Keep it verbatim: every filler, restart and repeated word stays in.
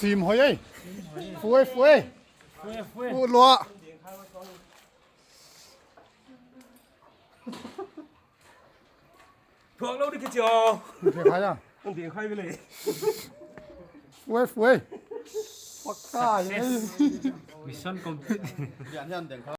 Team ꯍꯣꯏ꯫ ꯐꯨꯑꯦ, ꯐꯨꯑꯦ꯫ ꯐꯨꯑꯦ, ꯐꯨꯑꯦ꯫ ꯐꯨ ꯂꯣ꯫ ꯊꯣꯛꯂꯧꯗꯤ ꯈꯤꯇꯤ ꯑꯣ꯫ ꯗꯦꯈꯥꯏ ꯌꯥ꯫ ꯗꯦꯈꯥꯏꯕ ꯂꯩ꯫ ꯐꯨꯑꯦ, ꯐꯨꯑꯦ꯫ ꯄꯛꯀꯥ꯫ Success꯫ Mission complete꯫